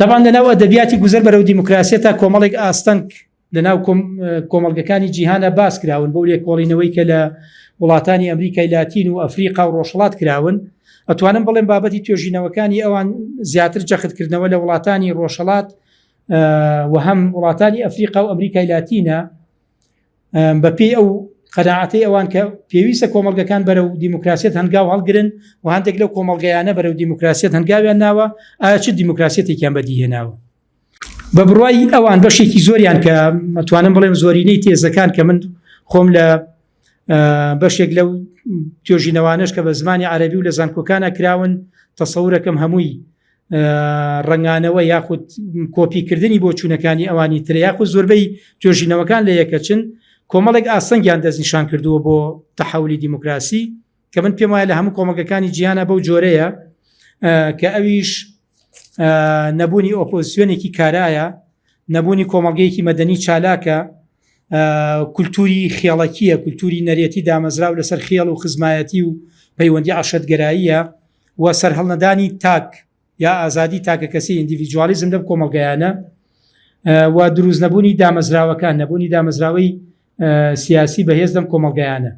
تەبعەن لەناو ئەدەبیاتی گوزەر بەرەو دیموکراسیەتا کۆمەڵێک ئاستەنگ لەناو کۆمەڵگەکانی جیهانە باس کراون بۆ لێکۆڵینەوەی کە لە وڵاتانی ئەمریکای لاتین و ئەفریقا و ڕۆژهەڵات کراون ئەتوانم بڵێم بابەتی توێژینەوەکانی ئەوان زیاتر جەختکردنەوە لە وڵاتانی ڕۆژهەڵات و هەم وڵاتانی ئەفریقا و ئەمریکای لاتینە بەپێی ئەو قەناعەتەی ئەوان کە پێویستە کۆمەڵگەکان بەرەو دیموکراسیەت هەنگاو هەڵگرن و هەندێک لەو کۆمەڵگەیانە بەرەو دیموکراسیەت هەنگاویان ناوە ئایا چ دیموکراسیەتێکیان بەدیهێناوە بە بڕوای ئەوان بەشێکی زۆریان کە ئەتوانم بڵێم زۆرینەی تێزەکان کە من خۆم لە بەشێک لەو توێژینەوانەش کە بە زمانی عەربی و لە زانکۆکانە کراون تەسەورەکەم هەمووی ڕەنگانەوە یاخود کۆپیکردنی بۆچوونەکانی ئەوانی ترە یاخود زۆربەی توێژینەوەکان لە یەکەچن کۆمەڵێک ئاستەنگیان دەستنیشان کردووە بۆ تەحولی دیموکراسی کە من پێم وایە لە هەموو کۆمەڵگەکانی جیهانە بەو جۆرەیە کە ئەویش نەبوونی ئۆپۆزیسیۆنێکی کارایە نەبوونی کۆمەڵگەیەکی مەدەنی چالاکە کولتوری خێڵەکیە کولتوری نەرێتی دامەزراو لەسەر خێڵ و خزمایەتی و پەیوەندی عەشرەتگەراییە و سەرهەڵنەدانی تاک یا ئازادی تاکەکەسی ئیندیڤیجوالیزم لەم کۆمەڵگەیانە و دروست نەبوونی دامەزراوەکان نەبوونی دامەزراوەی سیاسی بەهێز لەم کۆمەڵگەیانە.